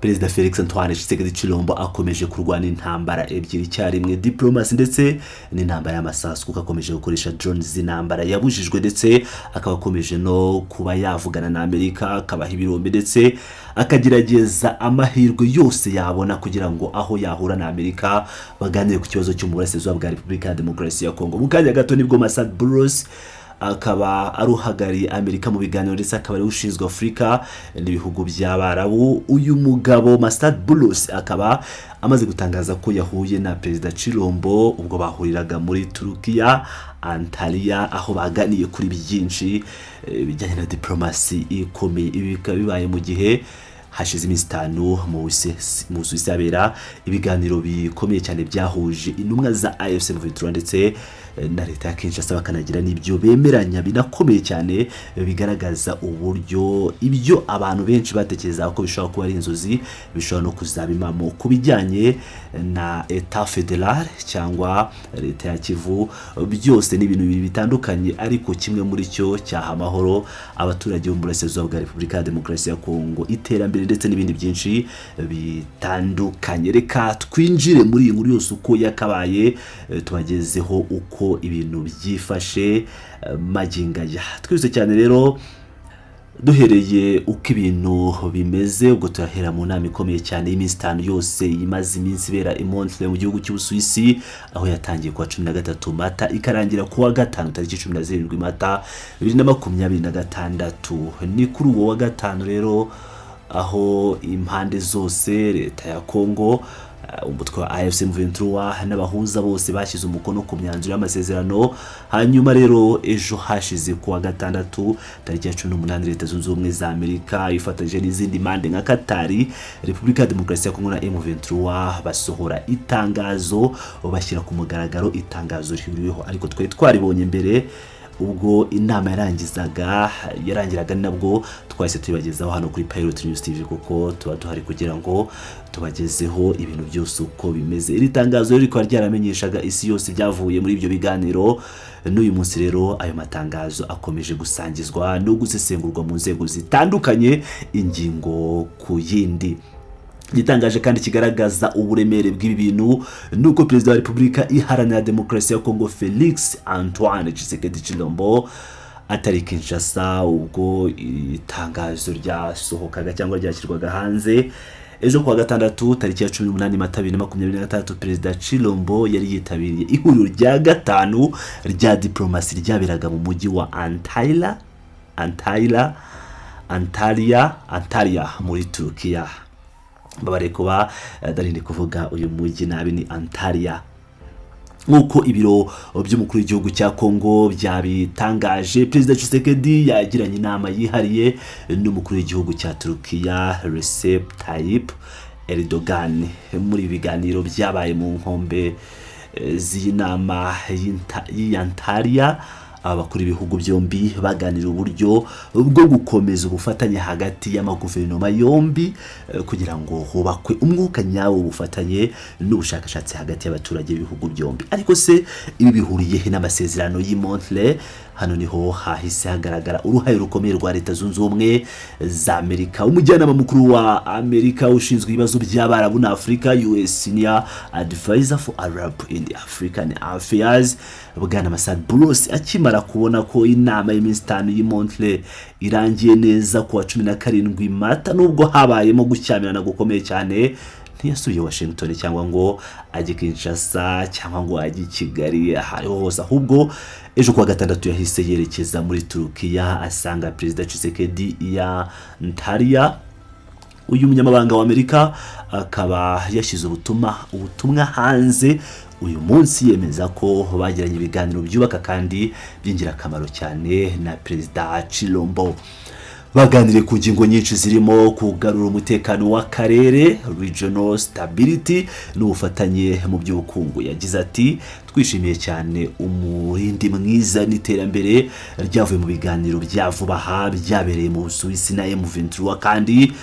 Perezida Felix Antoine Tshisekedi Tshilombo akomeje kurwana intambara ebyiri icyarimwe, diplomasi ndetse n'intambara y'amasasu, kuko akomeje gukoresha drones z'intambara yabujijwe, ndetse akaba akomeje no kuba yavugana na Amerika, akabaha ibirombe, ndetse akagerageza amahirwe yose yabona kugira ngo aho yahura na Amerika baganire ku kibazo cyo mu burasirazuba bwa Repubulika ya Demokarasi ya Kongo. Mu kanya gato nibwo Massad Boulos, akaba ari uhagarariye Amerika mu biganiro, ndetse akaba ari ushinzwe Afurika n'ibihugu by'Abarabu, uyu mugabo Massad Boulos akaba amaze gutangaza ko yahuye na Perezida Tshilombo ubwo bahuriraga muri Turukiya, Antalya, aho baganiye kuri byinshi bijyanye na diplomasi ikomeye. Ibi bikaba bibaye mu gihe hashize iminsi 5 mu Busuwisi habera ibiganiro bikomeye cyane byahuje intumwa za AFC M23 ndetse na leta ya Kinshasa, bakanagira n'ibyo bemeranya binakomeye cyane, bigaragaza uburyo ibyo abantu benshi batekerezaga ko bishobora kuba ari inzozi bishobora no kuzaba impamo ku bijyanye na État fédéral cyangwa leta ya Kivu. Byose ni ibintu bibiri bitandukanye, ariko kimwe muri cyo cyaha amahoro abaturage bo mu burasirazuba bwa Repubulika ya Demokarasi ya Kongo, iterambere ndetse n'ibindi byinshi bitandukanye. Reka twinjire muri iyi nkuru yose uko yakabaye, tubagezeho uko ibintu byifashe magingo aya. Twihuse cyane rero, duhereye uko ibintu bimeze, ubwo turahera mu nama ikomeye cyane y'iminsi 5 yose imaze iminsi ibera i Montreux mu gihugu cy'Ubusuwisi, aho yatangiye kuwa 13 Mata ikarangira kuwa gatanu tariki 17 Mata 2026. Ni kuri uwo wa gatanu rero aho impande zose, leta ya Kongo, umutwe wa AFC M23 n'abahuza bose, bashyize umukono ku myanzuro y'amasezerano. Hanyuma rero ejo hashize kuwa gatandatu tariki ya 18, Leta Zunze Ubumwe za Amerika ifatanyije n'izindi mpande nka Katari, Repubulika ya Demokarasi ya Kongo na M23 basohora itangazo, bashyira ku mugaragaro itangazo rihuriweho, ariko twari twaribonye mbere ubwo inama yarangizaga yarangiraga, ni nabwo twahise tubibagezaho hano kuri Pilot News TV, kuko tuba duhari kugira ngo tubagezeho ibintu byose uko bimeze. Iri tangazo rero rikaba ryaramenyeshaga isi yose ibyavuye muri ibyo biganiro. N'uyu munsi rero ayo matangazo akomeje gusangizwa no gusesengurwa mu nzego zitandukanye, ingingo ku yindi. Igitangaje kandi kigaragaza uburemere bw'ibi bintu ni uko Perezida wa Repubulika Iharanira Demokarasi ya Kongo Felix Antoine Tshisekedi Tshilombo atari Kinshasa ubwo itangazo ryasohokaga cyangwa ryashyirwaga hanze ejo kuwa gatandatu tariki ya 18 Mata 2026. Perezida Tshilombo yari yitabiriye ihuriro rya gatanu rya diplomasi ryaberaga mu mujyi wa Antalya Antalya Antalya Antalya muri Turukiya. Mbabare kuba darinde kuvuga uyu mujyi nabi, ni Antalya. Nk'uko ibiro by'umukuru w'igihugu cya Kongo byabitangaje, Perezida Tshisekedi yagiranye inama yihariye n'umukuru w'igihugu cya Turukiya Recep Tayyip Erdogan. Muri ibi biganiro byabaye mu nkombe z'iyi nama y'Antalya, aba bakuru ibihugu byombi baganira uburyo bwo gukomeza ubufatanye hagati y'amaguverinoma yombi, kugira ngo hubakwe umwuka nyawo w'ubufatanye n'ubushakashatsi hagati y'abaturage b'ibihugu byombi. Ariko se ibi bihuriye he n'amasezerano y'i Montreux? Hano niho hahise hagaragara uruhare rukomeye rwa Leta Zunze Ubumwe za Amerika. Umujyanama mukuru wa Amerika ushinzwe ibibazo by'Abarabu na Afurika, US Senior Advisor for Arab and African Affairs, Bwana Massad Boulos, akimara kubona ko inama y'iminsi 5 y'i Montreux irangiye neza ku wa 17 Mata, nubwo habayemo gushyamirana gukomeye cyane, ntiyasubiye Washington cyangwa ngo ajye Kinshasa cyangwa ngo ajye i Kigali, aho hose. Ahubwo ejo kuwa gatandatu yahise yerekeza muri Turukiya, asanga Perezida Tshisekedi ya Antalya. Uyu munyamabanga wa Amerika akaba yashyize ubutumwa hanze uyu munsi, yemeza ko bagiranye ibiganiro byubaka kandi by'ingirakamaro cyane na Perezida Tshilombo. Baganiriye ku ngingo nyinshi zirimo kugarura umutekano w'akarere, regional stability, n'ubufatanye mu by'ubukungu. Yagize ati: "Twishimiye cyane umurindi mwiza n'iterambere ryavuye mu biganiro bya vuba aha byabereye mu Busuwisi na M23, kandi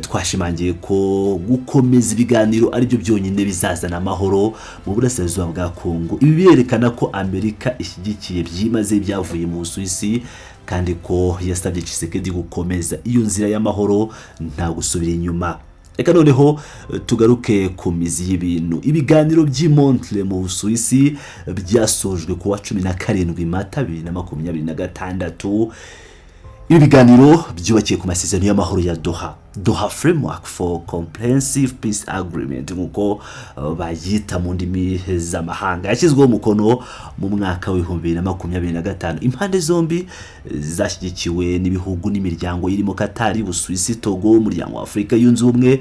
twashimangiye ko gukomeza ibiganiro aribyo byonyine bizazana amahoro mu burasirazuba bwa Kongo." Ibi birerekana ko Amerika ishyigikiye byimaze ibyavuye mu Busuwisi, kandi ko yasabye Tshisekedi gukomeza iyo nzira y'amahoro nta gusubira inyuma. Reka noneho tugaruke ku mizi y'ibintu. Ibiganiro by'i Montreux mu Busuwisi byasojwe ku wa 17 Mata 2026. Ibi biganiro byubakiye ku masezerano y'amahoro ya Doha, Doha Framework for Comprehensive Peace Agreement nk'uko bayita mu ndimi z'amahanga, yashyizweho umukono mu mwaka w'2025. Impande zombi zashyigikiwe n'ibihugu n'imiryango irimo Katari, Busuwisi, Togo, Umuryango wa Afurika Yunze Ubumwe,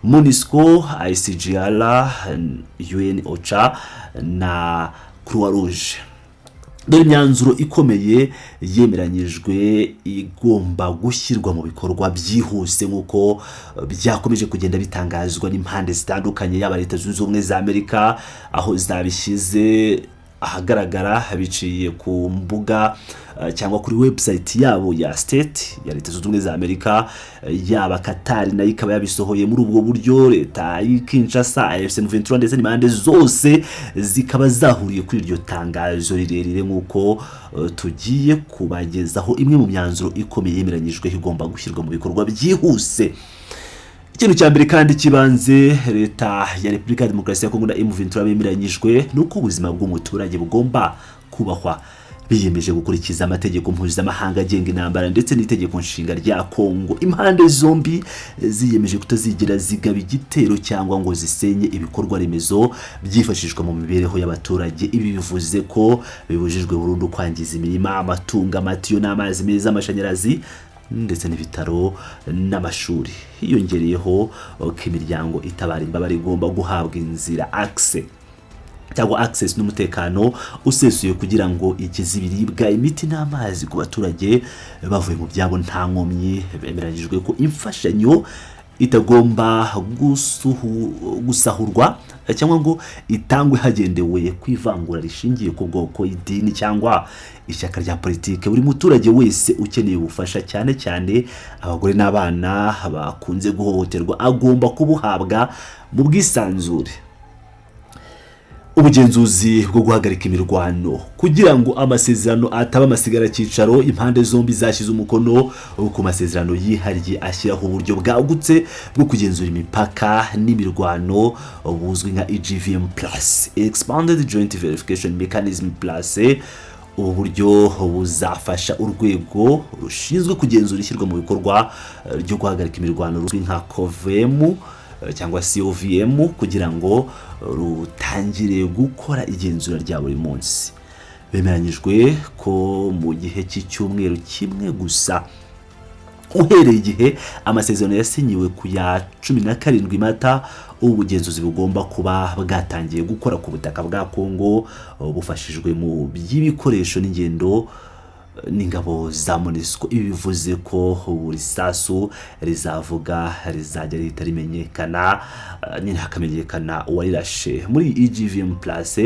MONUSCO, ICGLR, UN OCHA na Croix Rouge. Dore imyanzuro ikomeye yemeranyijwe igomba gushyirwa mu bikorwa byihuse, nk'uko byakomeje kugenda bitangazwa n'impande zitandukanye, yaba Leta Zunze Ubumwe za Amerika, aho zabishyize ahagaragara biciye ku mbuga cyangwa kuri website yabo ya State ya Leta Zunze Ubumwe za Amerika, yaba Katari nayo ikaba yabisohoye muri ubwo buryo, leta y'i Kinshasa, AFC M23 ndetse n'impande zose zikaba zahuriye kuri iryo tangazo rirerire, nk'uko tugiye kubagezaho imwe mu myanzuro ikomeye yemeranyijwe igomba gushyirwa mu bikorwa byihuse. Ikintu cya mbere kandi kibanze Leta ya Repubulika ya Demokarasi ya Kongo na M23 bemeranyijwe ni uko ubuzima bw'umuturage bugomba kubahwa. Biyemeje gukurikiza amategeko mpuzamahanga agenga intambara ndetse n'itegeko nshinga rya Kongo. Impande zombi ziyemeje kutazigera zigaba igitero cyangwa ngo zisenye ibikorwa remezo byifashishwa mu mibereho y'abaturage. Ibi bivuze ko bibujijwe burundu kwangiza imirima, amatungo, amatiyo n'amazi meza, amashanyarazi ndetse n'ibitaro n'amashuri. Hiyongereyeho ko imiryango itabara imbabare igomba guhabwa inzira, access cyangwa access, n'umutekano usesuye kugira ngo igeze ibiribwa, imiti n'amazi ku baturage bavuye mu byabo nta nkomyi. Bemeranyijwe ko imfashanyo itagomba gusahurwa cyangwa ngo itangwe hagendewe ku ivangura rishingiye ku bwoko, idini cyangwa ishyaka rya politiki. Buri muturage wese ukeneye ubufasha, cyane cyane abagore n'abana bakunze guhohoterwa, agomba kubuhabwa mu bwisanzure. Ubugenzuzi bwo guhagarika imirwano: kugira ngo amasezerano ataba amasigaracyicaro, impande zombi zashyize umukono ku masezerano yihariye ashyiraho uburyo bwagutse bwo kugenzura imipaka n'imirwano, buzwi nka EJVM Plus, Expanded Joint Verification Mechanism Plus. Ubu buryo buzafasha urwego rushinzwe kugenzura ishyirwa mu bikorwa ryo guhagarika imirwano, ruzwi nka COVM cyangwa COVM, kugira ngo rutangire gukora igenzura rya buri munsi. Bemeranyijwe ko mu gihe cy'icyumweru kimwe gusa uhereye igihe amasezerano yasinyiwe ku ya 17 Mata, ubu bugenzuzi bugomba kuba bwatangiye gukora ku butaka bwa Kongo, bufashijwe mu by'ibikoresho n'ingendo n'ingabo za MONUSCO. Ibi bivuze ko buri sasu rizavuga rizajya rihita rimenyekana, nyine hakamenyekana uwarirashe muri EJVM Plus.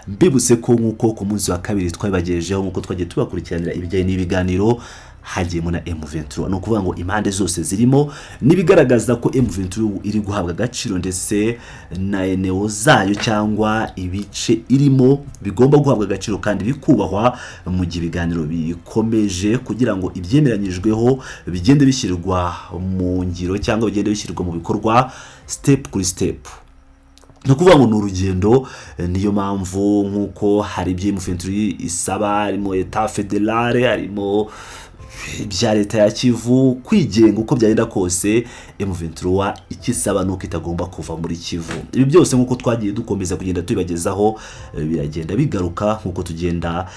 Mbibutse ko nk'uko ku munsi wa kabiri twabibagejejeho, nk'uko twagiye tubakurikiranira ibijyanye n'ibiganiro, hagiyemo na M23. Ni ukuvuga ngo impande zose zirimo, n'ibigaragaza ko M23 ubu iri guhabwa agaciro, ndetse na eneo zayo cyangwa ibice irimo bigomba guhabwa agaciro kandi bikubahwa mu gihe ibiganiro bikomeje, kugira ngo ibyemeranyijweho bigende bishyirwa mu ngiro cyangwa bigende bishyirwa mu bikorwa step kuri step. Ni ukuvuga ngo ni urugendo. Niyo mpamvu nk'uko hari ibyo M23 isaba, harimo État fédéral, harimo ibya leta ya Kivu kwigenga, uko byagenda kose M23 icyo isaba ni uko itagomba kuva muri Kivu. Ibi byose nk'uko twagiye dukomeza kugenda tubibagezaho, biragenda bigaruka nk'uko tugenda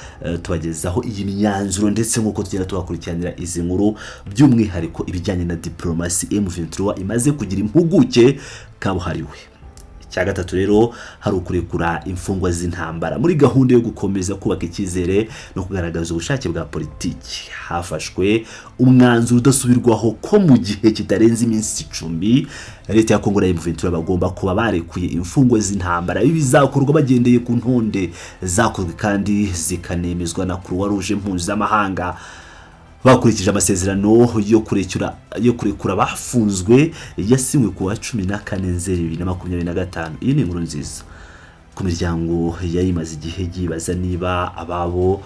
tubagezaho iyi myanzuro, ndetse nk'uko tugenda tubakurikiranira izi nkuru, by'umwihariko ibijyanye na diplomasi. M23 imaze kugira impuguke kabuhariwe. Icya gatatu rero, hari ukurekura imfungwa z'intambara. Muri gahunda yo gukomeza kubaka icyizere no kugaragaza ubushake bwa politiki, hafashwe umwanzuro udasubirwaho ko mu gihe kitarenze iminsi 10 leta ya Kongo na M23 bagomba kuba barekuye imfungwa z'intambara. Ibi bizakorwa bagendeye ku ntonde zakozwe kandi zikanemezwa na Croix Rouge mpuzamahanga, bakurikije amasezerano yo kurekura abafunzwe yasinywe ku wa 14 Nzeri 2025. Iyi ni inkuru nziza ku miryango yari imaze igihe yibaza niba ababo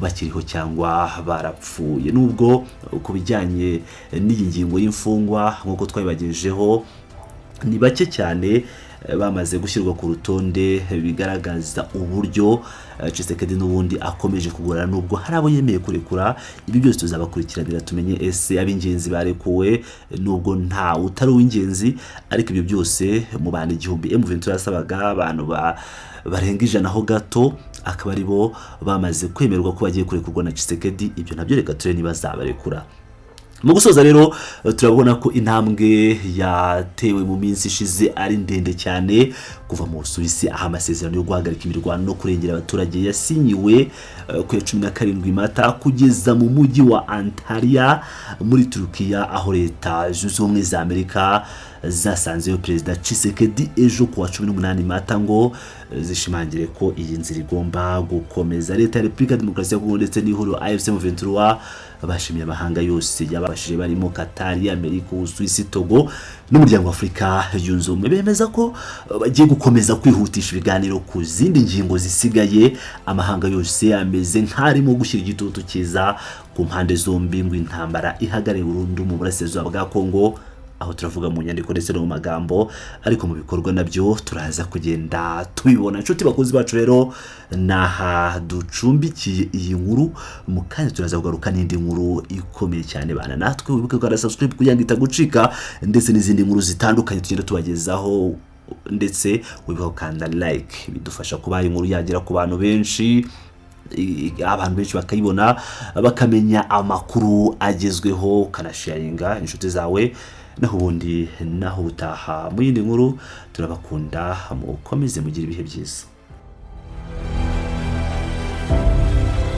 bakiriho cyangwa barapfuye. Nubwo ku bijyanye n'iyi ngingo y'imfungwa, nk'uko twabibagejejeho. Ni bake cyane bamaze gushyirwa ku rutonde, bigaragaza uburyo Tshisekedi n'ubundi akomeje kugorana, nubwo hari abo yemeye kurekura. Ibi byose tuzabakurikiranira tumenye ese ab'ingenzi barekuwe, nubwo nta utari uw'ingenzi. Ariko ibyo byose, mu bantu 1000 M23 yasabaga, abantu barenga 100 ho gato akaba ari bo bamaze kwemerwa ko bagiye kurekurwa na Tshisekedi. Ibyo nabyo reka turebe niba azabarekura. Mu gusoza rero, turabona ko intambwe yatewe mu minsi ishize ari ndende cyane, kuva mu Busuwisi aho amasezerano yo guhagarika imirwano no kurengera abaturage yasinyiwe ku ya 17 Mata, kugeza mu mujyi wa Antalya muri Turukiya, aho Leta Zunze Ubumwe za Amerika zasanzeyo Perezida Tshisekedi ejo ku wa 18 Mata, ngo zishimangire ko iyi nzira igomba gukomeza. Leta ya Repubulika ya Demokarasi ya Kongo ndetse n'ihuriro AFC M23 bashimiye amahanga yose yabafashije, barimo Katari, Amerika, Ubusuwisi, Togo n'Umuryango wa Afurika Yunze Ubumwe. Bemeza ko bagiye gukomeza kwihutisha ibiganiro ku zindi ngingo zisigaye. Amahanga yose ameze nk'arimo gushyira igitutu cyiza ku mpande zombi ngo intambara ihagarare burundu mu burasirazuba bwa Kongo. Aho turavuga mu nyandiko ndetse no mu magambo, ariko mu bikorwa nabyo turaza kugenda tubibona. Inshuti bakunzi bacu rero, naha ducumbikiye iyi nkuru. Mu kanya turaza kugaruka n'indi nkuru ikomeye cyane. Bana natwe, wibuke gukanda subscribe kugira ngo itagucika, ndetse n'izindi nkuru zitandukanye tugenda tubagezaho, ndetse wibuke gukanda like, bidufasha kuba inkuru yagera ku bantu benshi, abantu benshi bakayibona, bakamenya amakuru agezweho, ukanasharinga inshuti zawe. Naho ubundi, naho utaha mu yindi nkuru. Turabakunda, mukomeze mugire ibihe byiza.